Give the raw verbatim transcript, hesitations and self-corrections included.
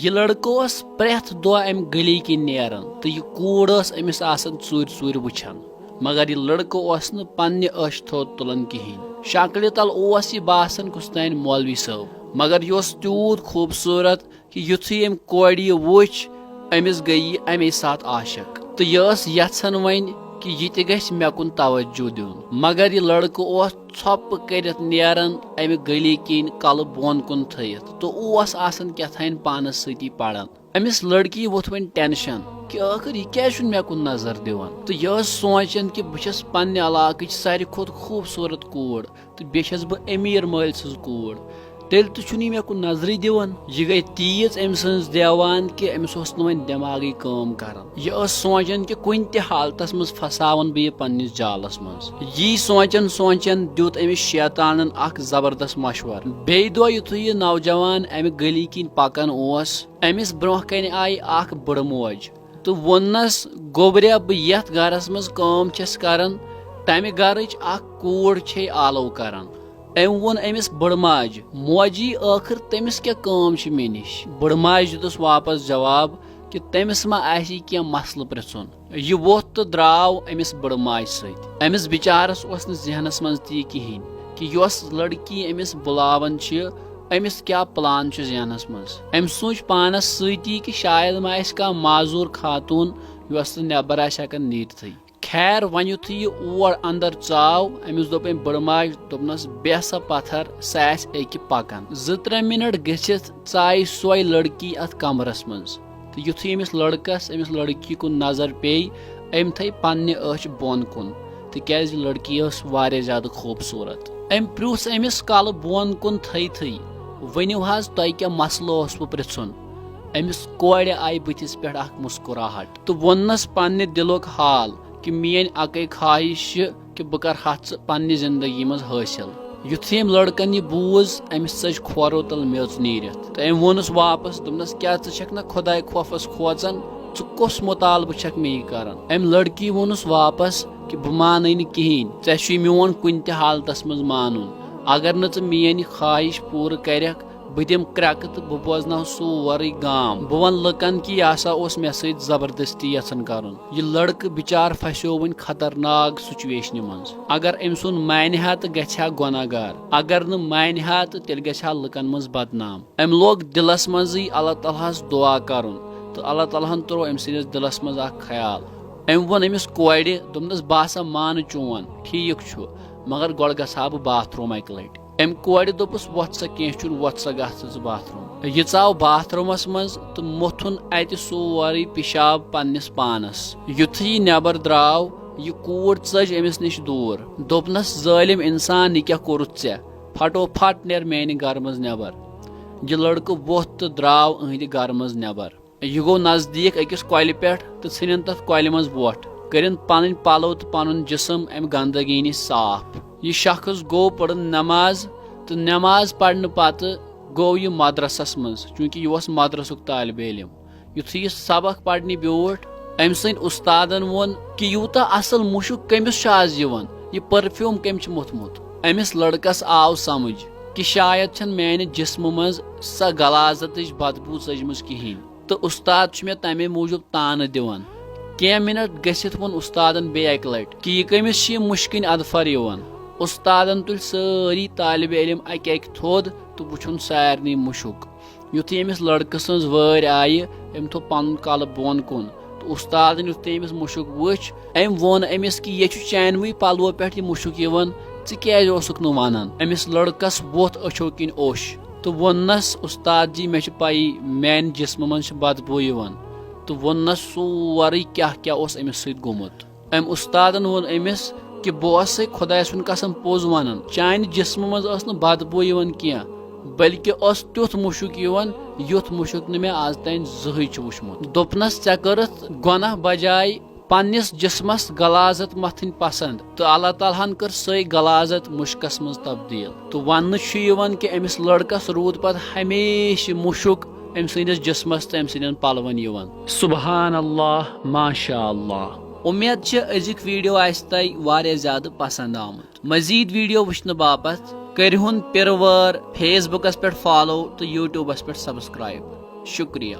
یہِ لڑکہٕ اوس پرٛٮ۪تھ دۄہ امہِ گلی کِنۍ نیران تہٕ یہِ کوٗر ٲس أمِس آسان ژوٗرِ ژوٗرِ وٕچھان، مگر یہِ لڑکہٕ اوس نہٕ پننہِ أچھ تھوٚد تُلان کِہینۍ۔ شکلہِ تل اوس یہِ باسان کُس تام مولوی صٲب، مگر یہِ اوس تیوٗت خوٗبصوٗرت کہِ یُتھُے أمۍ کورِ یہِ وُچھ، أمِس گٔیہِ یہِ اَمے ساتہٕ عاشق۔ تہٕ یہِ ٲس یژھان وۄنۍ کہِ یہِ تہِ گژھِ مےٚ کُن توجہ دیُن۔ مگر یہِ لڑکہٕ اوس ژھۄپہٕ کٔرِتھ نیران اَمہِ گلی کِنۍ کلہٕ بۄن کُن تھٲیِتھ تہٕ اوس آسان کیٛاہ تام پانس سۭتی پران۔ أمِس لڑکی ووٚتھ وۄنۍ ٹینشن کہِ ٲخٕر یہِ کیٛازِ چھُنہٕ مےٚ کُن نظر دِوان۔ تہٕ یہِ ٲس سونٛچان کہِ بہٕ چھَس پننہِ علاقٕچ ساروی کھۄتہٕ خوٗبصوٗرت کوٗر، تہٕ بیٚیہِ چھَس بہٕ أمیٖر مٲلۍ سٕنٛز کوٗر، تیٚلہِ تہِ چھُنہٕ یہِ مےٚ کُن نظرٕے دِوان۔ یہِ گٔے تیٖژ أمۍ سٕنٛز دیوان کہِ أمِس اوس نہٕ وۄنۍ دٮ۪ماغٕے کٲم کران۔ یہِ ٲس سونٛچان کہِ کُنہِ تہِ حالتس منٛز پھساوَن بہٕ یہِ پننِس جالس منٛز۔ یی سونٛچان سونٛچان دیُت أمِس شیطانن اکھ زبردست مشورٕ۔ بیٚیہِ دۄہ یُتھُے یہِ نوجوان امہِ گلی کِنۍ پکان اوس، أمِس برونٛہہ کنہِ آیہِ اکھ بٕڑٕ موج تہٕ ووٚننس، "گوٚبریا، بہٕ یتھ گرس منٛز کٲم چھَس کران، تمہِ گرٕچ اکھ کوٗر چھے آلو کران۔" أمۍ ووٚن أمِس بٕڑٕ ماجہِ، "موجی، ٲخٕر تٔمِس کیٛاہ کٲم چھِ مےٚ نِش؟" بٕڑٕ ماجہِ دیُتُس واپس جواب کہِ تٔمِس ما آسی کینٛہہ مسلہٕ پرژھُن۔ یہِ ووٚتھ تہٕ درٛاو أمِس بٕڑٕ ماجہِ سۭتۍ۔ أمِس بِچارس اوس نہٕ ذہنس منٛز تہِ یہِ کِہینۍ کہِ یۄس لڑکی أمِس بُلاوان چھِ، أمِس کیٛاہ پلان چھُ ذہنس منٛز۔ أمۍ سوٗنٛچ پانس سۭتی کہِ شاید ما آسہِ کانٛہہ معذوٗر خاتوٗن، یۄس نہٕ نٮ۪بر آسہِ ہٮ۪کان نیٖرتھٕے۔ خیر، وۄنۍ یُتھُے یہِ اور اندر ژاو، أمِس دوٚپ أمۍ بٕڑٕ ماجہِ، دوٚپنس، "بیٚہہ سا پتھر، سۄ آسہِ أکہِ پکان۔" زٕ ترٛےٚ منٹ گٔژھِتھ ژایہِ سۄے لڑکی اتھ کمرس منٛز۔ تہٕ یُتھُے أمِس لڑکس أمِس لڑکی کُن نظر پیٚیہِ، أمۍ تھٲے پننہِ أچھ بۄن کُن، تِکیازِ لڑکی ٲس واریاہ زیادٕ خوٗبصوٗرت۔ أمۍ پرُژھ أمِس کلہٕ بۄن کُن تھٲیتھٕے، "ؤنِو حظ، تۄہہِ کیٛاہ مسلہٕ اوسوٕ پرژھُن؟" أمِس کورِ آیہِ بٕتھِس پٮ۪ٹھ اکھ مسکراہٹ تہٕ ووٚننس پننہِ دِلُک حال کہِ میٲنۍ اکٕے خواہش چھِ کہِ بہٕ کرٕ ہا ژٕ پننہِ زندگی منٛز حٲصِل۔ یُتھُے أمۍ لڑکن یہِ بوٗز، أمِس ژٔج کھۄرو تل میٚژ نیٖرِتھ تہٕ أمۍ ووٚنُس واپس، دوٚپنس، "کیٛاہ ژٕ چھکھ نہ خۄداے خوفس کھوژان؟ ژٕ کُس مُطالبہٕ چھکھ مےٚ یہِ کران؟" أمۍ لڑکی ووٚنُس واپس کہِ بہٕ مانَے نہٕ کِہینۍ، ژےٚ چھُے میون کُنہِ تہِ حالتس منٛز مانُن۔ اگر نہٕ ژٕ میٲنۍ یہِ خواہش پوٗرٕ کرکھ، بہٕ دِمہٕ کرٛٮ۪کہٕ تہٕ بہٕ بوزناوٕ سورُے گام۔ بہٕ وَنہٕ لُکن کہِ یہِ ہسا اوس مےٚ سۭتۍ زبردستی یژھان کرُن۔ یہِ لڑکہٕ بِچار پھسیو وۄنۍ خطرناک سچویشنہِ منٛز۔ اگر أمۍ سُنٛد مانہِ ہا تہٕ گژھِ ہا گۄناہ گار، اگر نہٕ مانہِ ہا تہٕ تیٚلہِ گژھِ ہا لُکن منٛز بدنام۔ أمۍ لوگ دِلس منٛزٕے اللہ تعالیٰ ہس دُعا کرُن تہٕ اللہ تعالیٰ ہن تروو أمۍ سٕنٛدِس دِلس منٛز اکھ خیال۔ أمۍ ووٚن أمِس کورِ، دوٚپنس، "بہٕ ہسا مانہٕ چون، ٹھیٖک چھُ، مگر گۄڈٕ گژھٕ ہا بہٕ باتھ روٗم اکہِ لٹہِ۔" أمۍ کورِ دوٚپُس، "وۄتھ سا، کینٛہہ چھُنہٕ، وۄتھ سا، گژھ ژٕ باتھ روٗم۔" یہِ ژاو باتھ روٗمس منٛز تہٕ موٚتھُن اتہِ سورُے پِشاب پننِس پانس۔ یُتھُے یہِ نٮ۪بر درٛاو، یہِ کوٗر ژٔج أمِس نِش دوٗر۔ دوٚپنس، "ظٲلِم انسان، یہِ کیٛاہ کوٚرُتھ ژےٚ؟ پھٹو پھٹ نیر میانہِ گرٕ منٛز نٮ۪بر۔" یہِ لڑکہٕ ووٚتھ تہٕ درٛاو أہنٛدِ گرٕ منٛز نٮ۪بر۔ یہِ گوٚو نزدیٖک أکِس کۄلہِ پٮ۪ٹھ تہٕ ژھٕنِن تَتھ کۄلہِ منٛز وۄٹھ۔ کٔرِن پنٕنۍ پلو تہٕ پنُن جسم اَمہِ گندگی نِش صاف۔ یہِ شخص گوٚو پٔرٕن نماز تہٕ نماز پرنہٕ پتہٕ گوٚو یہِ مدرسس منٛز، چوٗنٛکہِ یہِ اوس مدرسُک طالبہِ علم۔ یُتھُے یہِ سبق پرنہِ بیوٗٹھ، أمۍ سٕنٛدۍ اُستادن ووٚن کہِ یوٗتاہ اصل مُشُک کٔمِس چھُ آز یِوان، یہِ پرفیوم کٔمۍ چھُ موٚتھمُت؟ أمِس لڑکس آو سمجھ کہِ شاید چھَنہٕ میانہِ جسمہٕ منٛز سۄ غلاظتٕچ بدبو ژٔجمٕژ کِہینۍ۔ تہٕ اُستاد چھُ مےٚ تَمے موٗجوٗب تانہٕ دِوان۔ کینٛہہ مِنٹ گٔژھِتھ ووٚن اُستادن بیٚیہِ اَکہِ لَٹہِ کہِ یہِ کٔمِس چھِ یہِ مُشکِنۍ اَدفر یِوان۔ اُستادن تُلۍ سٲری طالبہِ علم اَکہِ اَکہِ تھوٚد تہٕ وُچھُن سارنٕے مُشُک۔ یُتھُے أمِس لڑکہٕ سٕنٛز وٲرۍ آیہِ، أمۍ تھوٚو پَنُن کَلہٕ بۄن کُن تہٕ اُستادن یُتھُے أمِس مُشُک وُچھ، أمۍ ووٚن أمِس کہِ یہِ چھُ چانوٕے پلوو پٮ۪ٹھ یہِ مُشُک یِوان، ژٕ کیٛازِ اوسُکھ نہٕ وَنان؟ أمِس لڑکس ووٚتھ أچھو کِنۍ اوٚش تہٕ ووٚننس، "اُستاد جی، مےٚ چھِ پَیی، میانہِ جسمہٕ منٛز چھِ بدبو یِوان۔" تہٕ ووٚننس سورُے کیٛاہ کیٛاہ اوس أمِس سۭتۍ گوٚمُت۔ أمۍ اُستادن ووٚن أمِس کہِ بہٕ اوسَے خۄداے سُنٛد قسم پوٚز وَنان، چانہِ جسمہٕ منٛز ٲس نہٕ بدبو یِوان کینٛہہ، بلکہِ ٲس تیُتھ مُشُک یِوان، یُتھ مُشُک نہٕ مےٚ آز تام زٕہٕے چھُ وُچھمُت۔ دوٚپنس، "ژےٚ کٔرٕتھ گۄناہ بجایہِ پننِس جسمس غلاظت متھٕنۍ پسند تہٕ اللہ تعالیٰ ہن کٔر سۄے غلاظت مُشکس منٛز تبدیل۔" تہٕ وننہٕ چھُ یِوان کہِ أمِس لڑکس روٗد پتہٕ ہمیشہِ مُشُک أمۍ سٕنٛدِس جسمس تہٕ أمۍ سٕنٛدٮ۪ن پلون یِوان۔ سبحان اللہ، ماشاء اللہ۔ اُمید چھِ أزیُک ویڈیو آسہِ تۄہہِ واریاہ زیادٕ پسند آمُت۔ مزید ویڈیو وٕچھنہٕ باپتھ کٔرِہُن پِروٲر Facebook پٮ۪ٹھ follow تہٕ YouTube پٮ۪ٹھ subscribe۔ شکریہ۔